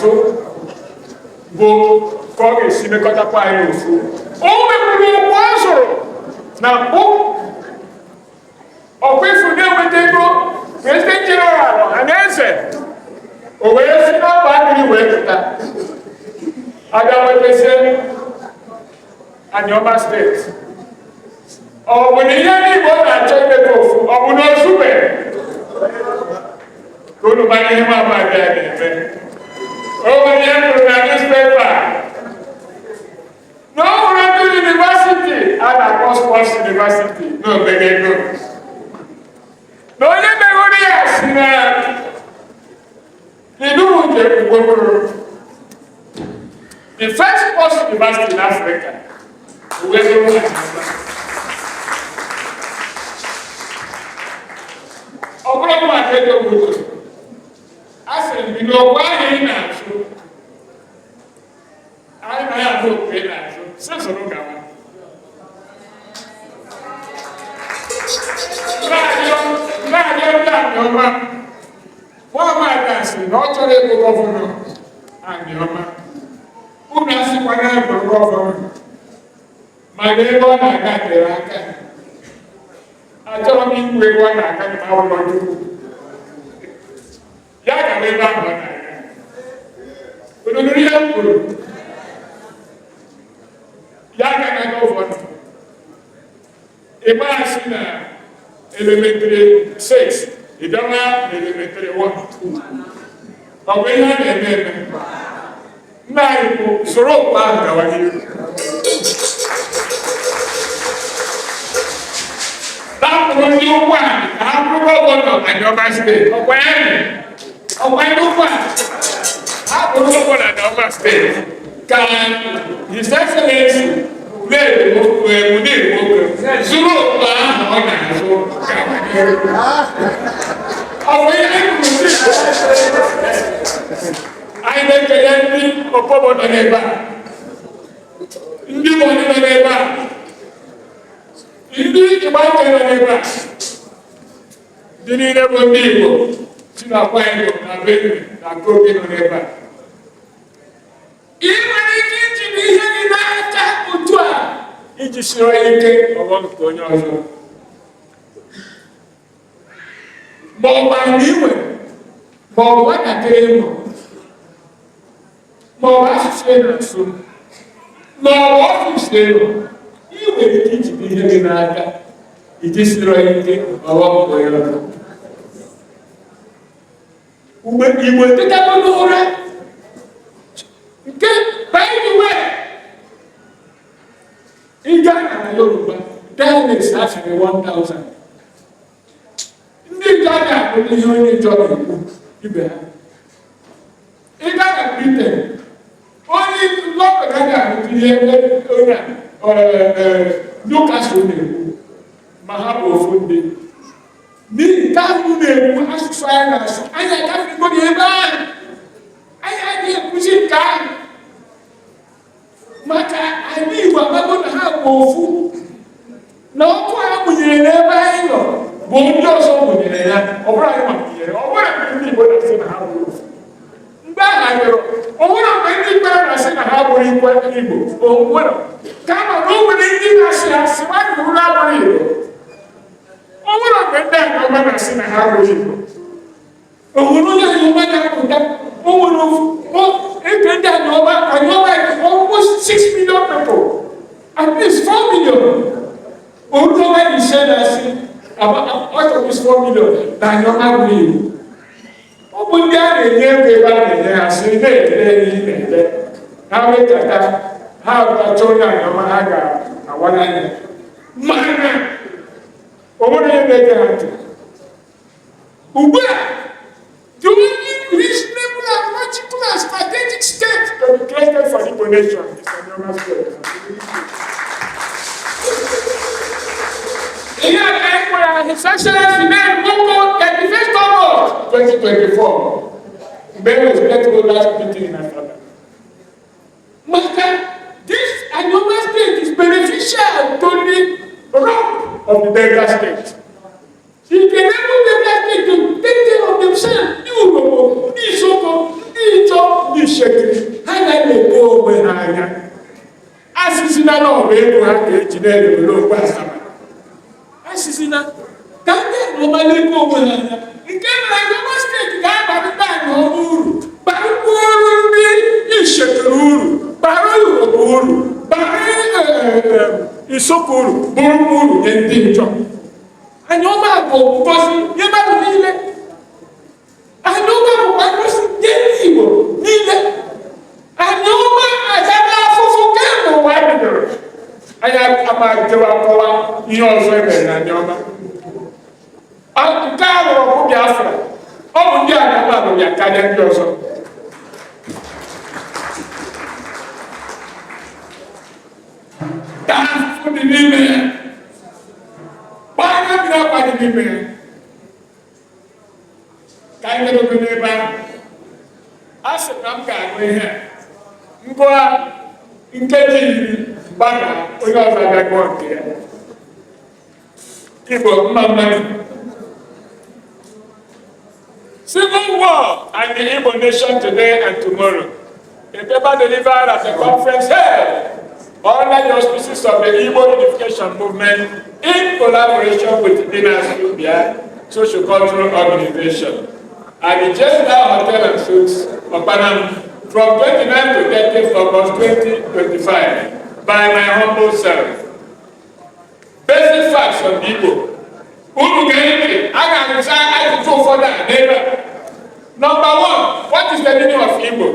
na-azụ bụ ka ọ ga-esi mekọtakwa anyị ofu. O nwekwuru okwu ọ zụrụ na mbụ, ọkwa ifu na-enweta ego President General Ọhaneze, o wee si n'ọgba mmiri wee pụta abịa nwetazie Anioma Steeti. Ọ bụ na ihe ndị Igbo na-achọ imekọ ofu, ọ bụ na ozube ka unu mara ihe nwa amadi a na-eme. O nwere ihe m hụrụ na newspaper na o nwere ndị university a na-akpọ Sports University na omega ego, na onye megoro ya si na Idumuje Ugbomuru, the first sports university in Africa, wee bụrụ. Ọ bụrụ maka ego moto, a sịrị m gị na okwe ahụ ị na-azụ, anyị na ya ahụ okwe ị na-azụ, si zụrụ gawa. Na-arịọ ndị Aniọma, nwa sị na ọ chọrọ ịbụ gọvanọ Aniọma. Unu asịkwana ya bụrụ gọvanọ, mana ebe ọ na-aga tere aka. Achọrọ m ikwu ebe ọ na-aga ma ụlọ Chukwu ya gara ebe ahụ ọ na-aga. Unu nụrụ ihe m kwuru? Ya aga gọvanọ. Ị asị na elementary 6, ị bịawa na elementary 1, ọ bụ ihe a na-eme eme. Nna anyị bụ soro okwu ahụ gawa n'ihu. Dapụrụ ndị ụkwụ a ka ha bụrụ gọvanọ Anioma Steeti. Ọkwa ya nị? Ọkwa ndị ụkwụ a ha bụrụ gọvanọ Anioma Steeti, ka His Excellency Ned Munir nwoke zụrụ okpu ahụ ọ na-azụ gawa n'ihu. Ọ bụ ihe anyị kwuru. Anyị na-ekele ndị Opobo nọ n'ebe a, ndị Bonny nọ n'ebe a, ndị Igbanke nọ n'ebe a, ndị niile bụ ndị Igbo si na Akwa Ibom na Benue na Kogi nọ n'ebe a. Ị nwere ike ijide ihe gị n'aka otu a iji siri ike ọghọ nke onye ọzọ, ma ọ bụ anyị nwere, ma ọ bụ nwatakịrị ịmụ, ma ọ bụ asụsụ ị na-asụ, ma ọ bụ ọfịs elu. Ị nwere ike ijide ihe gị n'aka iji siri ike ọghọ nke onye ọzọ. Mgbe Igbo etetago n'ụra nke, by the way, ị gaa na Yoruba, dialects asịrị 1000. Ndị Ijọ ga-akpụ ihe onye Ijọ na-ekwu ibe ha. Ị gaa na Britain, onye London agaghị ahụta ihe onye Newcastle na-ekwu, ma ha bụ ofu ndị. N'ihi nke ahụ na-ekwu asụsụ anyị na-asụ, anyị agafego ebe ahụ, anyị adịghị ekwuzi nke ahụ, maka anyị Igbo amago na ha bụ ofu, na ọkụ a mụnyere n'ebe anyị nọ bụ ndị ọzọ mụnyere ya. Ọ bụrụ anyị ma mụnyere, ọ bụrụ ndị Igbo na-asị na ha bụ ofu mgbe ahụ anyụrụ, o nwere mgbe ndị Ikwere na-asị na ha bụrụ ikwe Igbo, o nwere, kama na o nwere ndị na-asị ha sị nwadụ bụrụ abụrụ Igbo. O nwere mgbe ndị Anioma na-asị na ha bụrụ Igbo. O nwere onye Anioma na-apụta, o nwere eke ndị Anioma. Anioma almost 6 million people, at least 4 million. Olúwa ise na-asị out of this 4 million na Anioma bụrụ Igbo. Ọ bụ ndị a na-enye ego ebe a na-enye ha sị na-ede ihe na-ede ha wekata ha achọ onye Anioma ha ga-awa n'anya, mana o nwere onye na-ege ha ntị. Ugbu a, the only reasonable and logical and strategic state to be created for Igbo nation is Anioma State. Ihe a ka anyị kpọrọ His Excellency Ned Nwoko 31st August 2024, mgbe e nwere stakeholders meeting in Asaba. Maka this Anioma State is beneficial to the rump of the Delta State. It enable Delta State to take care of themselves. Ndị Urhobo, ndị Isoko, ndị Ijaw, ndị Isoko. bụ ego ha ka eji na-ewere okwu Asaba. Asịsị na ka ndị Anioma lekwa onwe ha anya, nke mere Anioma Steeti ga-abarịta Anioma uru, barụkwuoro ndị Itsekiri uru, bara Urhobo uru, bara Isoko uru, bụrụkwa uru nye ndị Njọ. Anioma bụ ngozi nye mmadụ niile. Anioma bụkwa ngozi nye ndị Igbo niile. Anioma agaghị afụfụ kemgbe ụwa bidoro. Anyị amajewa akọwa ihe ọzọ emere na Anioma. Nke a lụrụ bụ Biafra. Ọ bụ ndị Anioma lụrụ ya karịa ndị ọzọ. Ka afụfụ dị n'ime ya, gbaa anya mmiri akwa dị n'ime ya. Ka anyị legogo n'ebe ahụ. A sị na m ga-agụ ihe a, ngụa nkeji 10, gbada, onye ọzọ abịa gụọ nke ya. Igbo, mma mmadụ. Civil War and the Igbo Nation Today and Tomorrow. A paper delivered at a conference held under the auspices of the Igbo Unification Movement in collaboration with the Dina Social Cultural Organization at the Jesda Hotel and Suites, Okpanam, from 29 to 30th August 2025 by my humble self. Basic facts on the Igbo. Unu ga-ege, a ga-aza ajụjụ ụfọdụ a n'ebe a. Number one, what is the meaning of Igbo?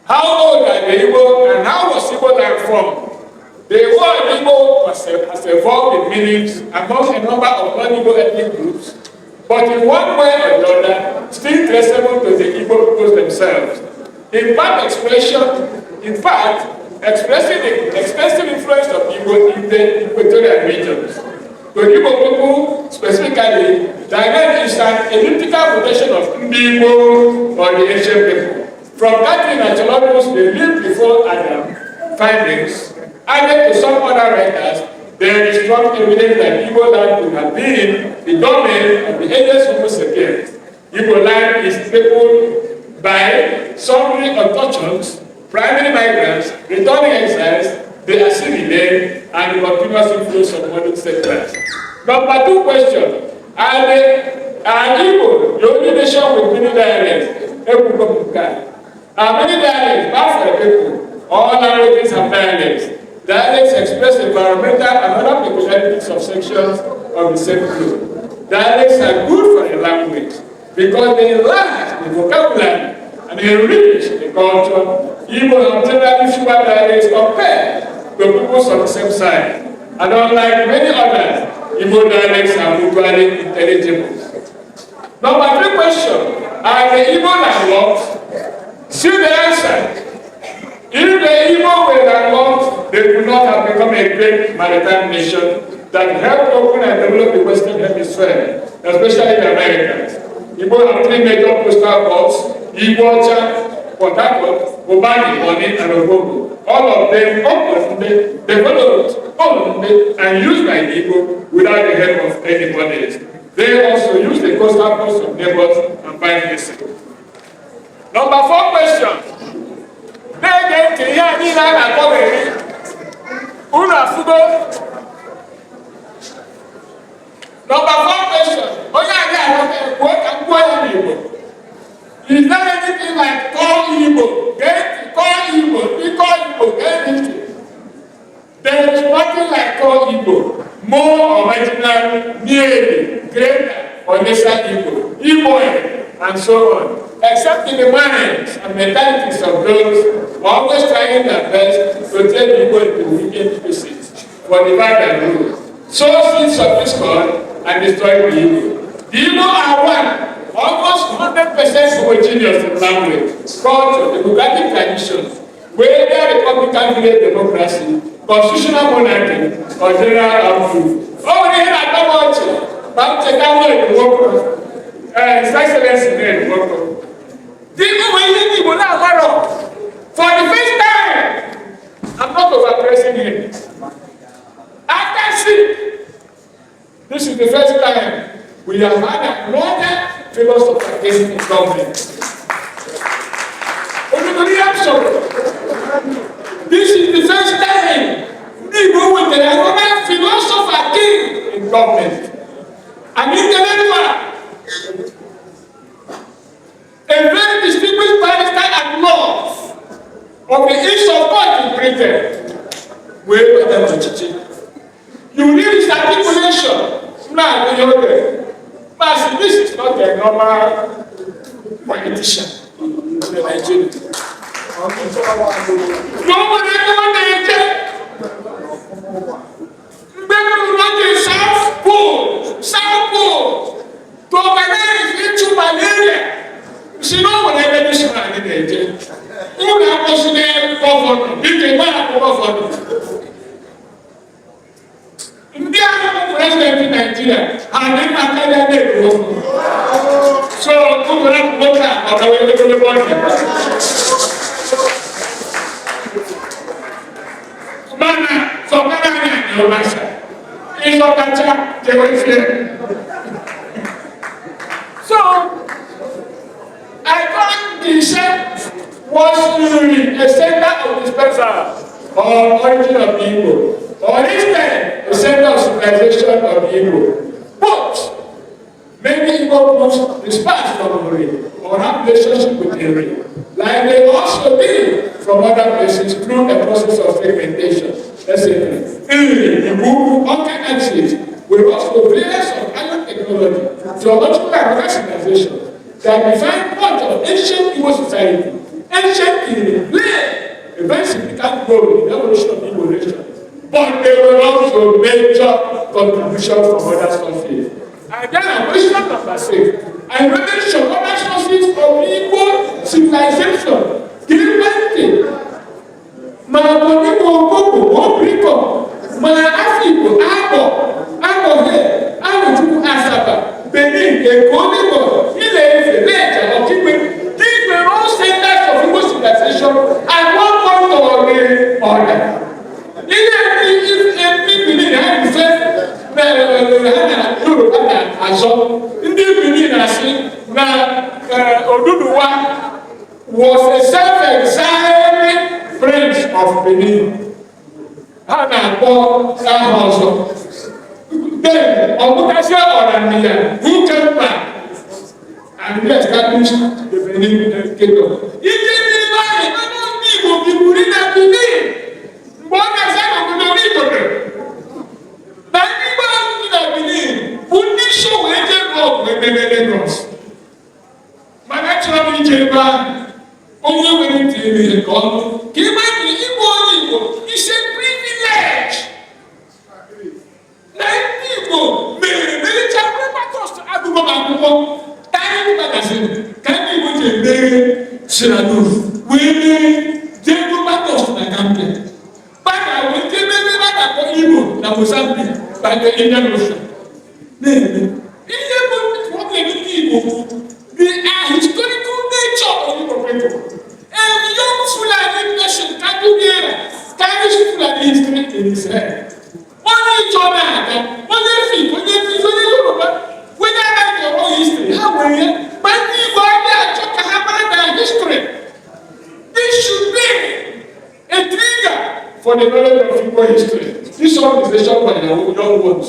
How old are the Igbo and how was Igbo land formed? The word Igbo has evolved in meanings among a number of non-Igbo ethnic groups, but in one way or the other, still traceable to the Igbo peoples themselves. In fact, expressing the extensive influence of Igbo in the equatorial regions. To Igbo people, specifically, the name is an elliptical quotation of Ndị Igbo or the ancient people. From that in archaeologists, they lived before Adam findings, added to some other writers, there is strong evidence that Igbo land could have been the domain of the earliest Homo sapiens. Igbo land is peopled by sundry autochthons, primary migrants, returning exiles, the assimilate, and the continuous influence of modern settlers. Number two question, are Igbo the only nation with many dialects? Ekwugo m nke a. Are many dialects bad for the people? All languages have dialects. Dialects express environmental and other peculiarities of sections of the same group. Dialects are good for a language because they enlarge the vocabulary and enrich the culture. Igbo have generally fewer dialects compared to peoples of the same size. And unlike many others, Igbo dialects are mutually intelligible. Number three question, are the Igbo landlocked? See the answer. If the Igbo were landlocked, they could not have become a great maritime nation that helped open and develop the Western Hemisphere, especially the Americas. Igbo have three major coastal ports, Igbo Port Harcourt, Ubani, Bonny, and Ogogo. All of them opened, developed, owned, and used by the Igbo without the help of anybody else. They also use the coastal ports of neighbors and find missing. Number four question. Na-ege ntị, ihe a niile a na-akọgheri. Unu afụgo? Number four question. Onye aga aghọta, kwuo ka m kwuo ya n'Igbo. Is there anything like core Igbo? Gee ntị, core Igbo, ndị core Igbo, gee ntị. There is nothing like core Igbo, more or marginal, nearly, greater or lesser Igbo, Igbo, and so on, except in the minds and mentalities of those always trying their best to take Igbo into weakened pieces for divide and rule. Sow seeds of discord and destroy the Igbo. The Igbo are one, almost 100% homogeneous in language, culture, democratic traditions, whether republican village democracy, constitutional monarchy, or general rule. O nwere ihe na-atọ m ọchị ma m cheta Ned Nwoko, His Excellency Ned Nwoko. Dị ụmụ ihe ndị Igbo na-amarọ. For the first time, I'm not overpressing him. After six, this is the first time we have had another philosopher in government. Olùkọ́ sọ̀rọ̀. This is the first time. of the Inns of Court in Britain wee bata n'ọchịchị. You read his articulation, na ihe oge masị, this is not a normal politician in Nigeria. Na o nwere ebe ọ na-eje mgbe ruru n'oge South Pole, South Pole, to organize ịchụ malaria, si na o nwere ebe this man na-eje. Ụlọ akwụsị governor, biko, ebe akwụ governor ndị ahụ bụ president Naijiria, ha dị mma karịa na-ekwu. So ụmụrụ nwoke a, ọ gawa ogologo ọrịa, mana sọkara anyị anyị ọmasa ịzọkacha jewezie. So I thought the chef was really a center of dispersal or origin of the Igbo, or instead a center of civilization of the Igbo. But many Igbo groups dispersed from Nri or have relationship with Nri, like they also did from other places through a process of segmentation. Let's say Nri, Igbo, Awka axis were also various of iron technology, geological and other civilization that define part of ancient Igbo society. Ancient Nri played a very significant role in the evolution of Igbo nation, but there were also major contributions from other sources. And then at question number six, I mentioned other sources of Igbo civilization. Gịnị ma bụ Igbo Okoko, Obriko, ma Afikpo, Agbor, Agbor, Arochukwu, Asaba, Benin, Eko, Lagos, Ile-Ife, Lejja, Okigwe. These were all centers of Igbo civilization at one point or the other. Ihe ndị Benin ha mfe na ha na Yoruba na-azọ, ndị Benin na-asị na Oduduwa was a self-exiled prince of Benin. Ha na-akpọ aha ọzọ. Then ọmụtasị Ọranmiyan, who came back and re-established the Benin kingdom. Ije n'ime ahụ, ebe ndị Igbo biburu na Benin mgbe ọ na-asa n'obodo n'Igodo. Na ndị Igbo ahụ bi na Benin bụ ndị so wee jee ọgụ ememe Lagos. Mana achọrọ m ije ebe ahụ. Onye nwere ntị eme nke ọnụ ka ị mara na ịbụ onye Igbo is a privilege. Na ndị Igbo mere merecha breakfast, agụgọ m akwụkwọ Time magazine, ka ndị Igbo ji emeghe Sierra Leone wee mee jee Barbados na Gambia, bana wee jee ebe ebe a na-akpọ Igbo na Mozambique by the Indian Ocean. Na-eme ihe bụ problem ndị Igbo bụ the historical nature of Igbo people. A young Fulani person Kadugera carries Fulani history in his head. Onye Ịchọ na-aga, onye Efik, onye Tiv, onye Yoruba, whether right or wrong history, ha nwere ya, ma ndị Igbo adịghị achọ ka ha mara na history. This should be a trigger for the knowledge of Igbo history. This organization by the young ones.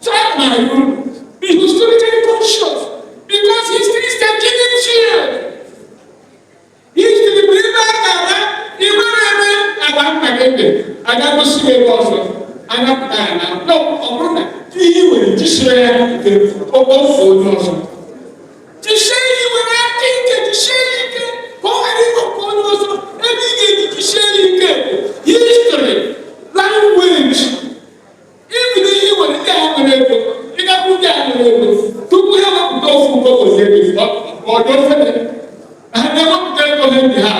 Try my be historically conscious because history is the killing field. History bụ ebe a ga-aga igwe na-eme agba nna gị ndị aga gosi gị ebe ọzọ anya pụta ya na no. Ọ bụrụ na ihe i nwere jisie ya ike, okpofu onye ọzọ, jisie ya nwere aka ike, jisie ya ike ka ọ ghara ịghọkwa onye ọzọ. Ebe ị ga-eji jisie ya ike bụ history, language. Ibido ihe i nwere, ndị a nwere ego, ịgakwu ndị a nwere ego tupu ha ewepụta ofu kobo nye gị, ọ dị ofere ha na-ewepụta ego ha ndị ha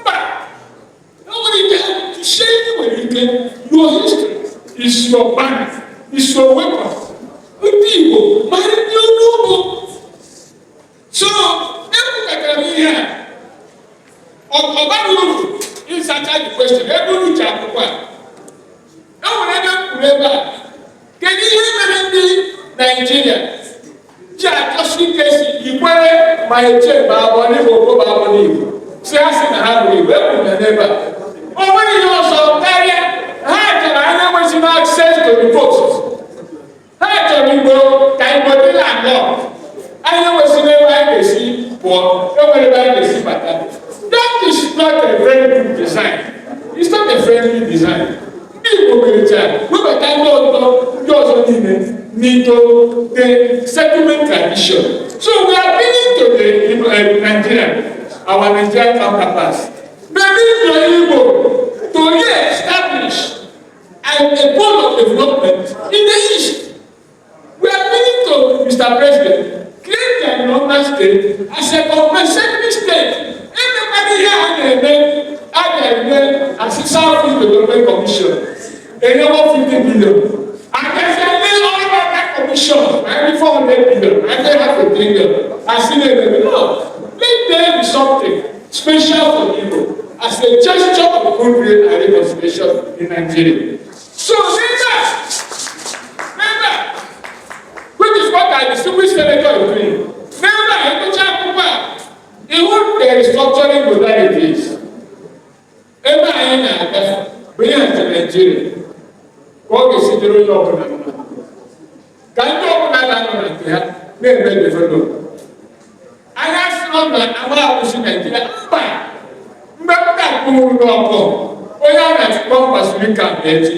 mba. E nwere ike jisie ihe nwere ike. Your history is your bank, is your weapon. Ndị Igbo mara ndị ọrụ ugbo, so ekwukọtara m ihe a, ọ bara uru ịzacha the question ebe uru ji akwụkwọ a. E nwere ebe m kwuru ebe a, kedu ihe mere ndị Naijiria ji achọsi ike si ikwere ma eche ma abụọ n'Igbo okpoba abụọ n'Igbo si ha si na ha bụ Igbo? Ekwuru ya n'ebe a, o nweghị ihe ọzọ karịa ha chọrọ anya nwesịrị access to the post. Ha chọrọ Igbo ka Igbo dị na anyị enwesịrị ebe anyị ga-esi pụọ, enwere ebe anyị ga-esi bata. That is not a very good design. It's not a friendly design. Ndị Igbo mechara webata ndị ọzọ, ndị ọzọ niile n'ito the settlement tradition. So we are appealing to the Nigeria, our Nigerian counterparts, maybe the Igbo to re-establish a pole of development in the East. We are appealing to Mr. President, create the Anioma State as a compensatory state. Emekwana ihe a na-eme, a ga-eme asị South East Development Commission enye 150 billion. Agazie ndị ọrụ aka commission anyị 400 billion, anyị half a trillion, asị na-ememe. No, let there be something special for Igbo as a gesture of goodwill and reconciliation in Nigeria. So remember, which is what our distinguished senator is doing. Remember, ịgụcha akwụkwọ a, iwu the restructuring modalities. Ebe anyị na-aga bụ ihe nke Nigeria ka ọ ga-esi dịrị onye ọbụla mma. Ka ndị ọbụla na-anọ na nke ha na-eme develop. Anyị asịrọ na ama akwụsị Nigeria, mba. Mgbe m ga-akpụrụ n'ọkụ, onye a na-akpọ Ọbasiri ka echi.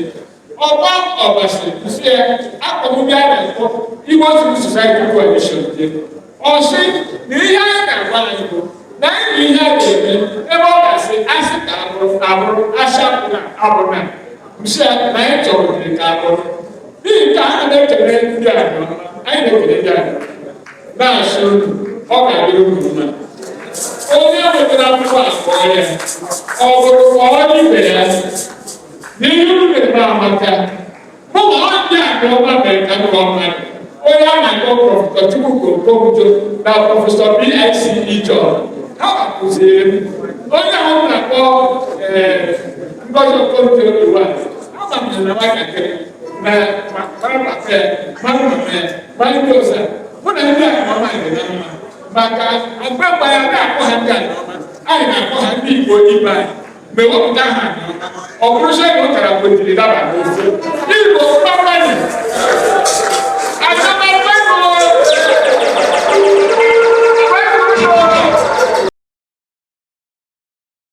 Ọgbọ Ọbasi si ya akpọmụbị a na-akpọ Igbo Civil Society Coalition dị. Ọ sị na ihe anyị na-agwa anyị bụ na anyị na ihe a ga-eme ebe ọ ga-asị asị ka abụrụ abụrụ, asị abụrụ abụrụ na nsị ya na anyị chọrọ dịrị ka abụrụ. N'ihi nke a, ana na-ekele ndị Anioma, anyị na-ekele ndị Anioma na-asị unu ọ ga-adịrị unu mma. Onye wetara akwụkwọ a kpọọ ya, ọ bụrụ kpọọ ibe ya n'ihe unu na-eme amaka. Mụ na ọ ndị Anioma mere ka m gọọ mmadụ onye a na-akpọ Professor Chukwuka Okonjo na Professor BICE John, ha kụziere m onye ahụ m na-akpọ Ngozi Okonjo Iweala. Ama m na nwatakịrị na mara papa ya, mara mama ya, mara ndị ọzọ. Mụ na ndị Anioma dị na mma maka mgbe mgbe ya na-akpọ ha ndị Anioma, anyị na-akpọ ha ndị Igbo ibe anyị. Mgbe wepụta ha Anioma, ọ bụrụzie na ọ kara kwetiri daba n'ofe Igbo mkpakpa.